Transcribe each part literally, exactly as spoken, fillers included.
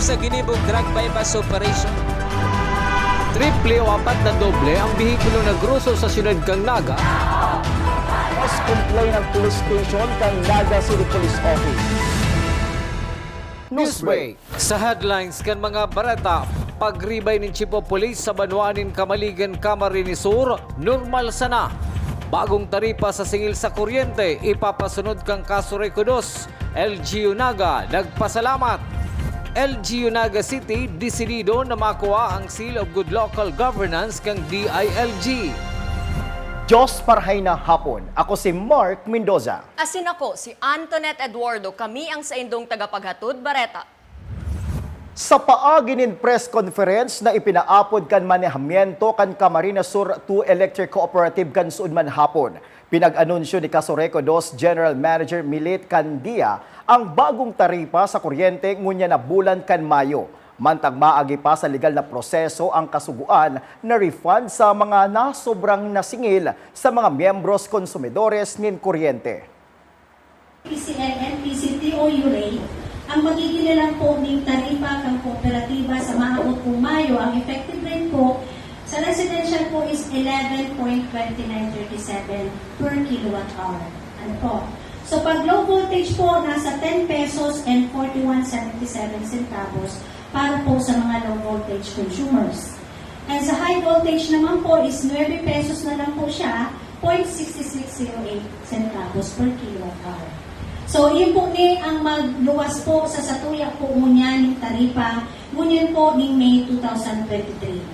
Sa ginibong drug buy-bust operation. Triple o apat na doble ang behikulo na groso sa siyudad kan Naga. Mas complain ang police station kan Naga City Police Office. Newsbreak. Sa headlines kan mga bareta, pagribay nin Chief of Police sa banwaan nin Camaligan, Camarines Sur, normal sana. Bagong taripa sa singil sa kuryente, ipapasunod kan Casureco dos. L G U Naga nagpasalamat. L G U Naga City desidido na makua ang Seal of Good Local Governance kan D I L G. Diyos parhay na hapon. Ako si Mark Mendoza. Asin ako si Antoinette Eduardo. Kami ang saindong tagapaghatod bareta. Sa paagi nin press conference na ipinaapod kan manehamiento kan Camarines Sur two Electric Cooperative kan suod man hapon, pinag-anunsyo ni Casureco dos General Manager Milit Candia ang bagong taripa sa kuryente ngunyan na bulan kan Mayo. Mantang maagi pa sa legal na proseso ang kasugoan na refund sa mga nasobrang na singil sa mga miyembros konsumidores nin kuryente. P C N and P C T O U rate, ang magiging na lang po ning taripa kan kooperatiba sa maabot pong Mayo. Ang effective rate po sa residential po is eleven point twenty nine thirty seven per kilowatt hour. Ano po? So pag low voltage po, nasa ten pesos and forty one seventy seven centavos para po sa mga low voltage consumers. And sa high voltage naman po is nuebe pesos na lang po siya, point six six zero eight centavos per kilowatt hour. So, yun po ni ang magluwas po sa satuya po ngunyan ning taripa, ngunyan po ning May two thousand twenty-three.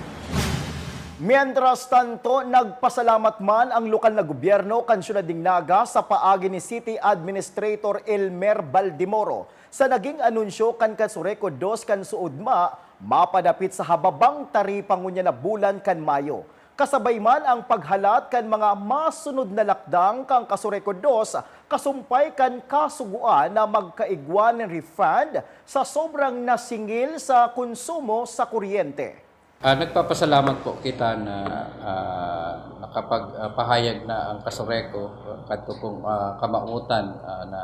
Mientras tanto, nagpasalamat man ang lokal na gobyerno kan siyudad nin Naga sa paagi ni City Administrator Elmer Baldemoro sa naging anunsyo kan Casureco dos kan suod ma mapadapit sa hababang taripa ngunyan na bulan kan Mayo. Kasabay man ang paghalat kan mga masunod na lakdang kan Casureco dos kasumpay kan kasugoan na magkaigwa nin refund sa sobrang nasingil sa konsumo sa kuryente. Ah, nagpapasalamat po kita na, ah, nakapag, ah, pahayag na ang Casureco, ah, kadto pong, ah, kamautan, ah, na,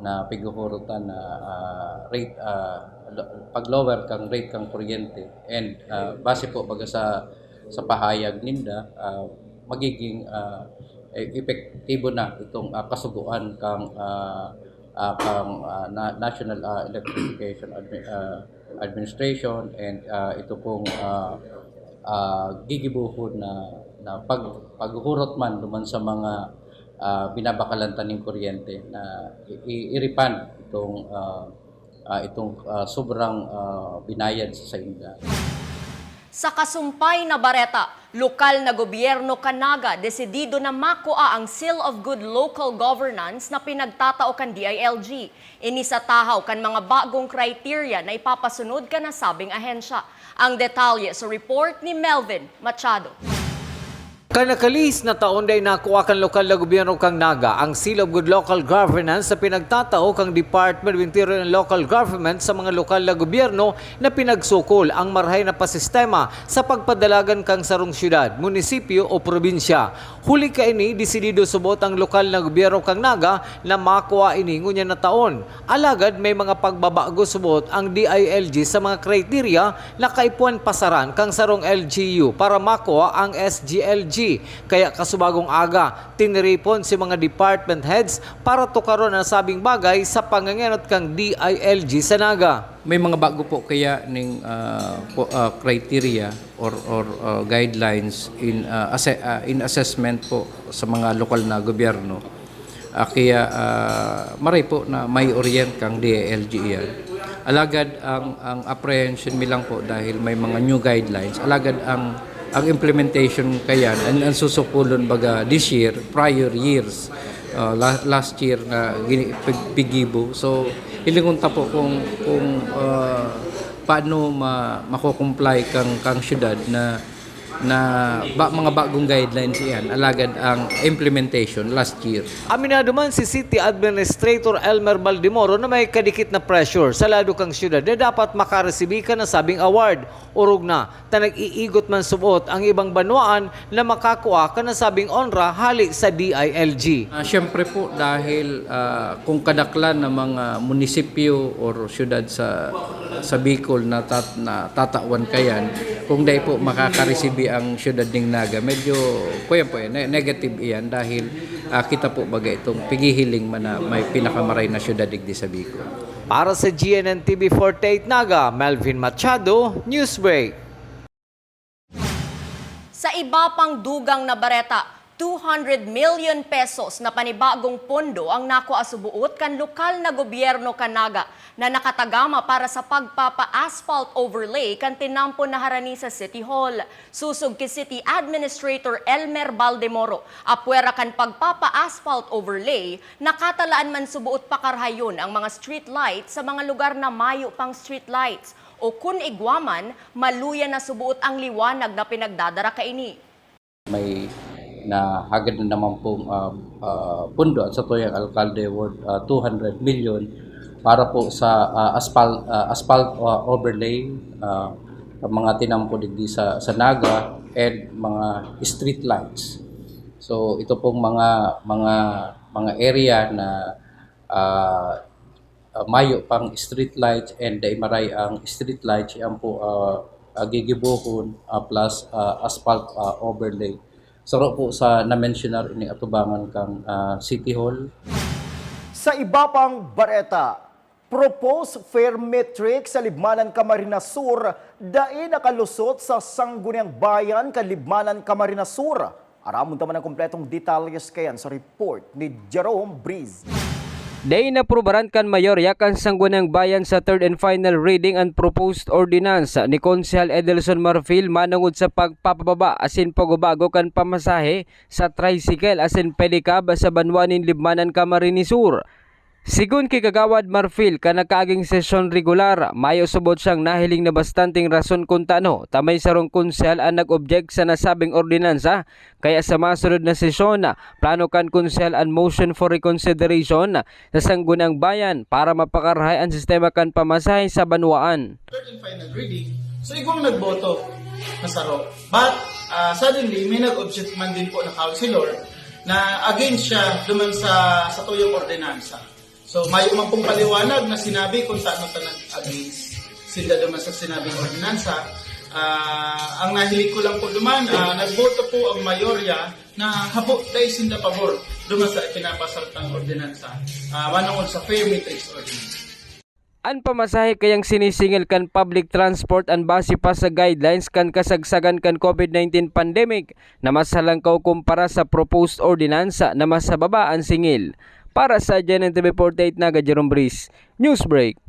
na pighuhurutan na, ah, rate, ah, lo-, pag-lower kang rate kang kuryente. And, ah, base po baga sa, sa pahayag ninda, ah, magiging, ah, e-, epektibo na itong, ah, kasugoan kang, ah, ah, kang, ah, na-, National, ah, Electrification Admi-, ah, Administration and, ah, ito pong, ah, ah, gigibohon na, na pag-, paghurot man duman sa mga, ah, binabakalan ta ning kuryente na i-, i-, i-refund itong, ah, ah, itong, ah, sobrang, ah, binayad sa sainda. Sa kasumpay na bareta, lokal na gobyerno kan Naga desidido na makua ang Seal of Good Local Governance na pinagtatao kan D I L G. Ini sa tahaw kan mga bagong criteria na ipapasunod kan nasabing ahensya. Ang detalye sa report ni Melvin Machado. Kan nakalihis na taon dai nakua kan lokal na gobyerno kan Naga ang Seal of Good Local Governance na pinagtatao kan Department of Interior and Local Government sa mga lokal na gobyerno na pinagsukol ang marahay na pasistema sa pagpadalagan kan sarong syudad, munisipyo o probinsya. Huli kaini, desidido subot ang lokal na gobyerno kan Naga na makua ini ngunyan na taon. Alagad may mga pagbabago subot ang D I L G sa mga kriterya na kaipuhan pasaran kan sarong L G U para makua ang S G L G. Kaya kasubagong aga, tiniripon si mga department heads para tukaron an nasabing bagay sa pangangenot kan D I L G sa Naga. May mga bago po kaya ning, ah, po, ah, criteria or, or, ah, guidelines in, ah, asse-, ah, in assessment po sa mga lokal na gobyerno. Ah, kaya, ah, maray po na mai-orient kang D I L G iyan. Alagad ang, ang apprehension mi lang po dahil may mga new guidelines. Alagad ang, ang implementation kayan, ang, ang susukulon baga this year, prior years, ah, la-, last year na gini-, pig-, pigibo. So, hilingon ta po kung, kung, ah, paano ma-, mako-comply kang, kang syudad na Na ba, mga bagong guidelines iyan, alagad ang implementation last year. Aminado man si City Administrator Elmer Baldemoro na may kadikit na pressure sa lado kan syudad na dapat makaresibi kan nasabing award. Orog na ta nag-iigot man subot ang ibang banwaan na makakua kan nasabing onra hale sa D I L G. Ah, siyempre po, dahil, ah, kung kadaklan na mga munisipyo or syudad sa, sa Bicol na tat-, na tatawan kayan, kung dai po makakaresibi ang syudad ning Naga, medyo, kuya po, eh, ne-, negative iyan dahil, ah, kita po baga itong pighihiling man na may pinakamaray na syudad digdi sa Bicol. Para sa G N N T V forty-eight Naga, Melvin Machado, Newsbreak. Sa iba pang dugang na bareta, two hundred million pesos na panibagong pondo ang nakua suboot kan lokal na gobyerno kan Naga na nakatagama para sa pagpapa-asphalt overlay kan tinampon na harani sa City Hall. Susog ki City Administrator Elmer Baldemoro, apwera kan pagpapa-asphalt overlay, nakatalaan man suboot pakarahayon ang mga street light sa mga lugar na mayo pang street lights. O kun igwa man, maluya na suboot ang liwanag na pinagdadara kaini. May nahagad na naman pong, ah, ah, pondo at sa tuyang alkalde worth, ah, two hundred million para po sa, ah, asphalt, ah, asphalt, ah, overlay, ah, ang mga tinampo digdi sa, sa Naga and mga street lights. So, ito pong mga, mga, mga area na, ah, ah, mayo pang street lights and dai maray ang street lights, yan po, ah, ah, gigibohon, ah, plus, ah, asphalt, ah, overlay. Saro po sa na-mensionar ini atubangan kan, ah, City Hall. Sa iba pang bareta, proposed fare matrix sa Libmanan, Camarines Sur, dai nakalusot sa Sangguniang Bayan kan Libmanan, Camarines Sur. Aramon ta man an kompletong detalye kaiyan sa report ni Jerome Breeze. Dai naaprubaran kan mayorya kan Sangguniang Bayan sa third and final reading an proposed ordinance ni Konsehal Edelson Marfil manongod sa pagpapababa asin pagbabago kan pamasahe sa tricycle asin pedicab sa banwaan nin Libmanan, Camarines Sur. Sigon ki Kagawad Marfil, kan nakaaging sesyon regular, mayo subot siyang nahiling na bastanteng rason kun tano ta may sarong konsehal an nag-object sa nasabing ordinansa, kaya sa masunod na sesyon, plano kan konsehal an motion for reconsideration sa Sangguniang Bayan para mapakarahay an sistema kan pamasahe sa banwaan. Third and final reading, so igwang nagboto na saro. But, ah, suddenly, may nag-object man din po na councilor na against siya duman sa, sa tuyong ordinansa. So, mayo man pong paliwanag na sinabi kung saan ta nag-against sinda duman sa sinabing ordinansa. Ah, ang nahiling ko lang po duman, ah, nagboto po ang mayorya na habo dai sinda pabor duman sa ipinapasar tang ordinansa, ah, manongod sa fare matrix ordinance. An pamasahe kayang sinisingil kan public transport an base pa sa guidelines kan kasagsagan kan COVID nineteen pandemic na mas halangkaw kumpara sa proposed ordinansa na mas hababa an singil. Para sa G N N T V forty-eight Naga, Jerome Breeze, Newsbreak.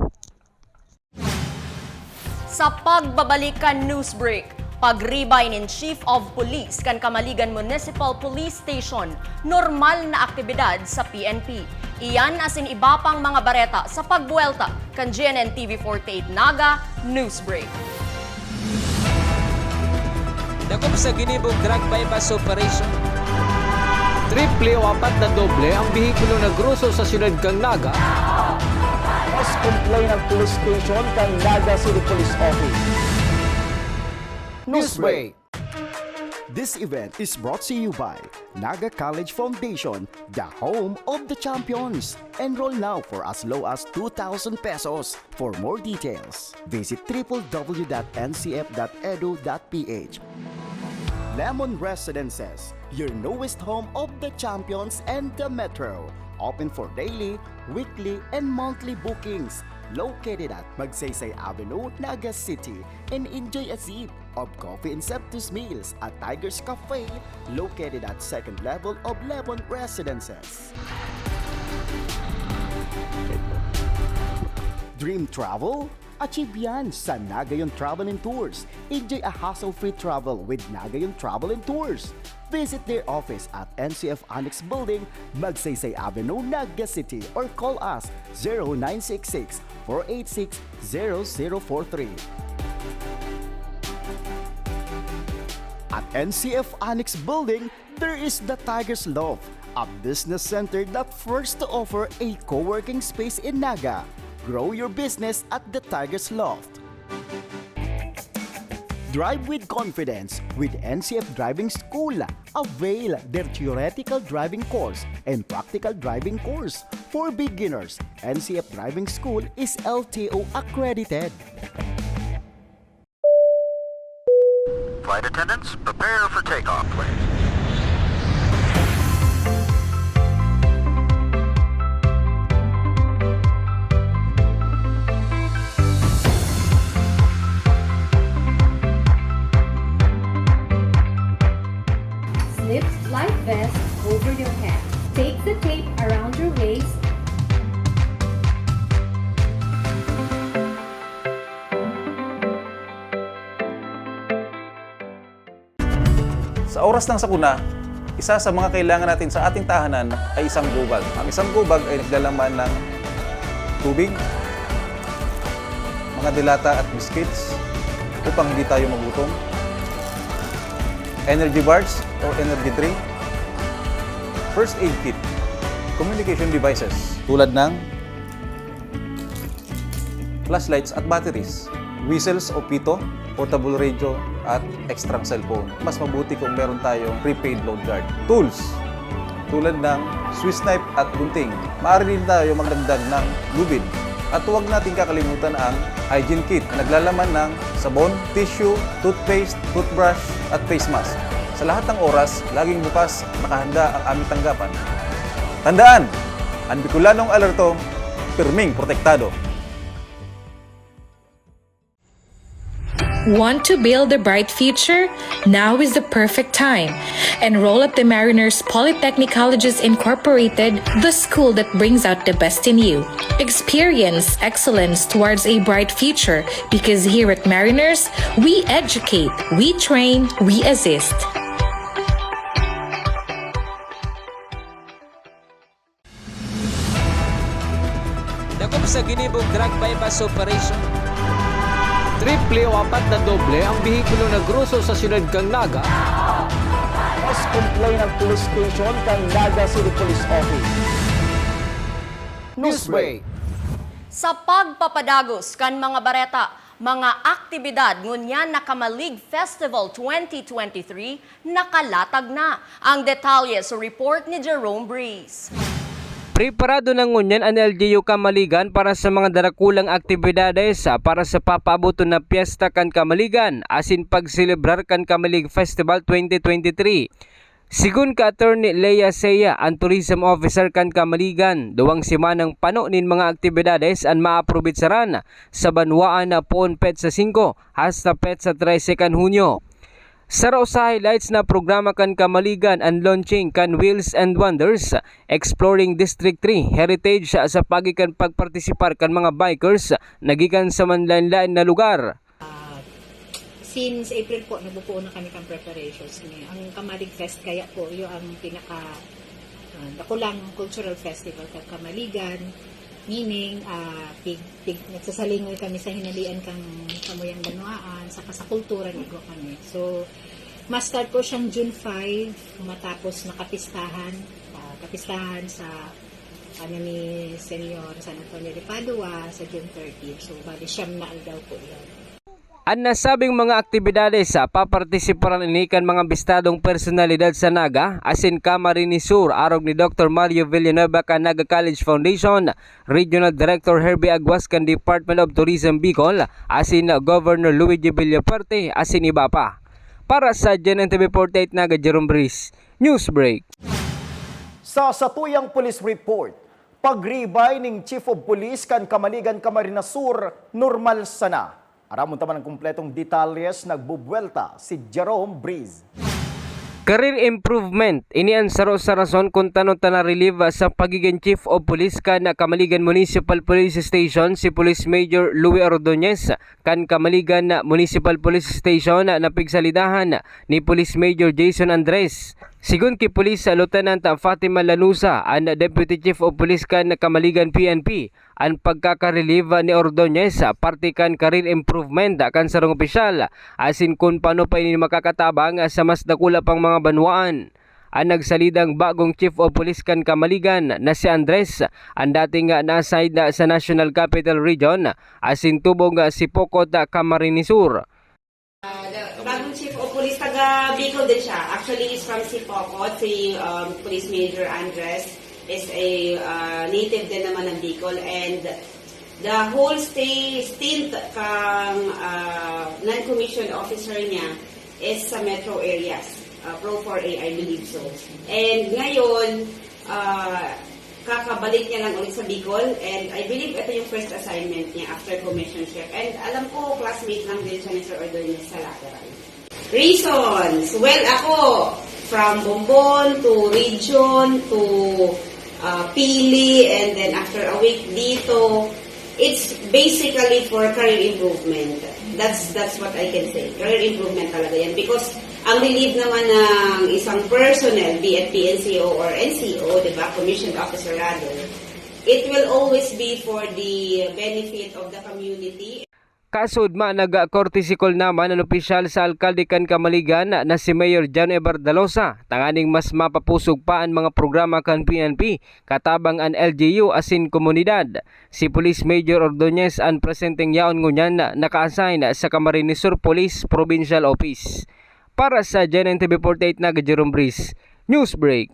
Sa pagbabalik kan Newsbreak, pagribay nin Chief of Police kan Camaligan Municipal Police Station, normal na aktibidad sa P N P. Iyan asin iba pang mga bareta sa pagbuwelta kan G N N T V forty-eight Naga Newsbreak. Dakop sa ginibong drug buy-bust operation. Triple o apat na doble ang behikulo na groso sa siyudad kan Naga. Mas complain ang police station kan Naga City Police Office. Newsbreak. This event is brought to you by Naga College Foundation, the home of the champions. Enroll now for as low as two thousand pesos. For more details, visit triple W dot N C F dot edu dot P H. Lemon Residences, your newest home of the champions and the metro. Open for daily, weekly, and monthly bookings. Located at Magsaysay Avenue, Naga City, and enjoy a sip of coffee and Septus meals at Tiger's Cafe, located at second level of Lemon Residences. Dream travel? Achieve yan sa Nagayon Travel and Tours. Enjoy a hassle-free travel with Nagayon Travel and Tours. Visit their office at N C F Annex Building, Magsaysay Avenue, Naga City, or call us zero nine six six, four eight six, zero zero four three. At N C F Annex Building, there is the Tiger's Loft, a business center that first to offer a co-working space in Naga. Grow your business at the Tiger's Loft. Drive with confidence with N C F Driving School. Avail their theoretical driving course and practical driving course. For beginners, N C F Driving School is L T O accredited. Flight attendants, prepare for takeoff, please. Slip life vest over your head. Take the tape around your waist. Sa oras ng sakuna, isa sa mga kailangan natin sa ating tahanan ay isang gobag. Ang isang gobag ay naglalaman ng tubig, mga delata at biscuits upang hindi tayo magutom, energy bars or energy drink, first aid kit, communication devices tulad ng flashlights at batteries, whistles o pito, portable radio, at extrang cellphone. Mas mabuti kung meron tayong prepaid load guard. Tools, tulad ng Swiss knife at gunting. Maaari din tayo magdagdag ng lubid. At huwag natin kakalimutan ang hygiene kit na naglalaman ng sabon, tissue, toothpaste, toothbrush, at face mask. Sa lahat ng oras, laging bukas, nakahanda ang aming tanggapan. Tandaan, ang Bicolanong alerto, pirming protektado. Want to build a bright future? Now is the perfect time. Enroll at the Mariners Polytechnic Colleges Incorporated, the school that brings out the best in you. Experience excellence towards a bright future, because here at Mariners, we educate, we train, we assist. Dakop sa ginibong drug buy-bust operation. Triple o apat na doble ang behikulo na groso sa siyudad kan Naga. Mas complain ang police station kan Naga City Police Office. Newsbreak. Sa pagpapadagos kan mga bareta, mga aktibidad ngunyan na Kamalig Festival twenty twenty-three nakalatag na. Ang detalye sa report ni Jerome Breeze. Preparado na ngunyan an L G U Kamaligan para sa mga darakulang aktibidades, ah, para sa papaaboton na pyesta kan Kamaligan asin pagselebrar kan Kamalig Festival twenty twenty-three. Sigon ka Attorney Lea Sea, an Tourism Officer kan Kamaligan, duwang semanang pano nin mga aktibidades an maaprobetsaran sa banwaan na poon petsa singko hasta petsa trese kan Hunyo. Saro sa highlights na programa kan Kamaligan an launching kan Wheels and Wonders, Exploring District three Heritage sa pagi kan pagpartisipar kan mga bikers na gikan sa manlaen-laen na lugar. Ah, since April po, nagbubuo na kami kang preparations niya. Ang Kamalig Fest kaya po, iyo ang pinaka, ah, dakulang cultural festival kag Kamaligan. Meaning, ah, pig-, pig-, nagsasalingoy kami sa hinalian kang samuyang banwaan, saka sa kultura ni igwa kami. So, ma-start po siyang June five, matapos makapistahan, ah, kapistahan sa, ano, ni Senyor San Antonio de Padua sa June thirty. So, bali, siyam na aldaw po yan. An nasabing mga aktibidades, ah, papartisiparan ini kan mga bistadong personalidad sa Naga, asin Camarines Sur, arog ni Doktor Mario Villanueva kan Naga College Foundation, Regional Director Herbie Aguas kan Department of Tourism Bicol, asin Governor Luigi Villafuerte, asin iba pa. Para sa G N N T V forty-eight Naga, Jerome Breeze, Newsbreak. Sa satuyang police report, pagribay ning Chief of Police kan Kamaligan, Camarines Sur, normal sana. Aramon ta man ang kumpletong detalye, nagbubuwelta si Jerome Breeze. Career improvement, ini an saro sa rason kun tano ta na-relieve sa pagigin Chief of Police kan Kamaligan Municipal Police Station si Police Major Louie Ordonez. Kan Kamaligan Municipal Police Station na pigsalidahan ni Police Major Jason Andres. Sigon ki Police Lieutenant Fatima Lanusa, an Deputy Chief of Police kan Camaligan P N P, an pagkaka-relieve ni Ordonez parte kan career improvement kan sarong opisyal, asin kun paano pa ini makakatabang sa mas dakula pang mga banwaan. An nagsalidang bagong Chief of Police kan Camaligan na si Andres, an dating na-assign sa National Capital Region, asin tubong si Pocot, Camarines Sur. Ah, the bagong chief of police, taga Bicol din siya. Actually, he's from Sipocot. Si um, Police Major Andres is a uh, native din naman ng Bicol. And the whole stay stint kang uh, non-commissioned officer niya is sa metro areas. Uh, Pro four A, I believe so. And ngayon, uh, kakabalik niya lang ulit sa Bicol, and I believe ito yung first assignment niya after commissionership. And alam ko, classmate lang din siya ni Sir Ordonez sa Lateran. Reasons? Well, ako, from Bombon to Region to uh, Pili, and then after a week dito, it's basically for career improvement. That's that's what I can say. Career improvement talaga yan. Because ang relieve naman ng isang personnel, be it P N C O or N C O, di ba, commissioned officer rather, it will always be for the benefit of the community. Kasudma, nag-courtesy call naman an opisyal sa alkalde kan Camaligan na si Mayor John Ever Dalosa tanganing mas mapapusog pa an mga programa kan P N P katabang an L G U asin komunidad. Si Police Major Ordonez an presenteng yaon ngunyan na naka-assign sa Camarines Sur Police Provincial Office. Para sa G N N T V forty-eight, Naga Jerome Breeze, Newsbreak.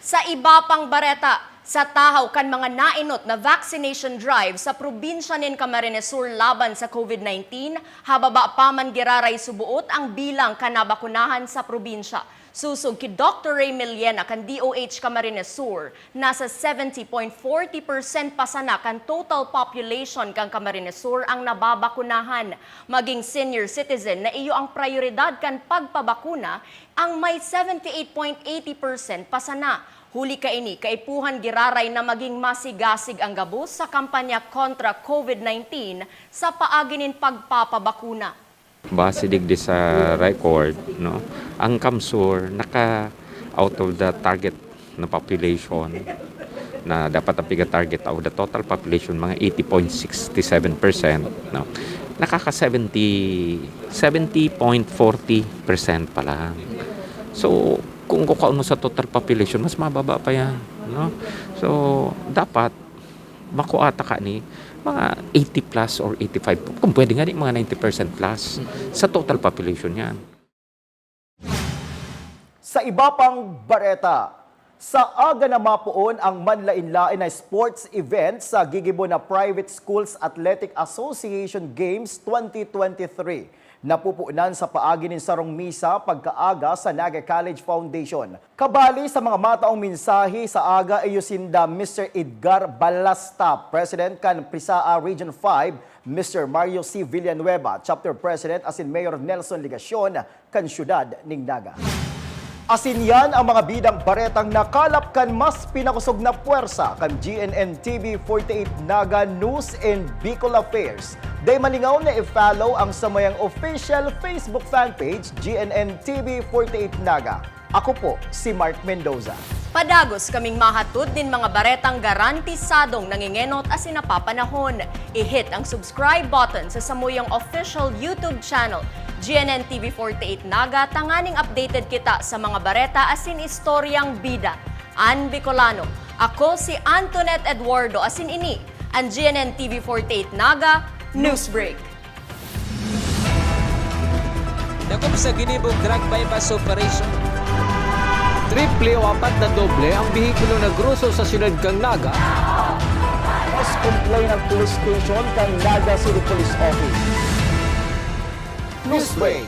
Sa iba pang bareta, sa tahaw kan mga naenot na vaccination drive sa probinsya nin Camarines Sur laban sa COVID nineteen, hababa pa man giraray suboot ang bilang kan nabakunahan sa probinsya. Susog ki Doktor Ray Millena kan D O H Camarines Sur, nasa seventy point forty percent pa sana kan total population kan Camarines Sur ang nababakunahan. Maging senior citizen na iyo ang prayoridad kan pagpabakuna, ang may seventy eight point eighty percent pa sana. Huli kaini, kaipuhan giraray na maging masigasig ang gabos sa kampanya kontra COVID nineteen sa paagi nin pagpapabakuna. Base digdi sa record, no, ang CamSur naka out of the target na population na dapat ang piga-target out of the total population, mga eighty point six seven percent, no, nakaka seventy, seventy point forty percent pa lang. So, kung kukuhaon mo sa total population, mas mababa pa yan, no? So, dapat makuha ta ka ni mga eighty plus or eighty-five, kung pwede nga ni mga ninety percent plus sa total population yan. Sa iba pang bareta, sa aga na mapoon ang manlain-lain na sports event sa gigibo na Private Schools Athletic Association Games twenty twenty-three. Napupunan sa paagi nin sarong misa pagkaaga sa Naga College Foundation. Kabali sa mga mataong mensahe sa aga, iyo sinda Mister Edgar Balasta, President kan PRISAA Region five, Mister Mario C. Villanueva, Chapter President, asin Mayor Nelson Legacion, kan siyudad nin Naga. Asin yan ang mga bidang baretang nakalap kan mas pinakosog na pwersa kan G N N T V forty-eight Naga News and Bicol Affairs. Dai malingaw na i-follow ang samayang official Facebook fan page, G N N T V forty-eight Naga. Ako po si Mark Mendoza. Padagos kaming mahatod nin mga baretang garantisadong nangengenot asin napapanahon. I-hit ang subscribe button sa samuyang official YouTube channel, G N N T V forty-eight Naga, tanganing updated kita sa mga bareta asin istoryang bida. An Bicolano, ako si Antoinette Eduardo asin ini an G N N T V forty-eight Naga Newsbreak. Dakop sa ginibong drug buy-bust operation. Triple o apat na doble ang behikulo na groso sa siyudad kan Naga. Mas complain ang police station kan Naga City Police Office. Newsbreak.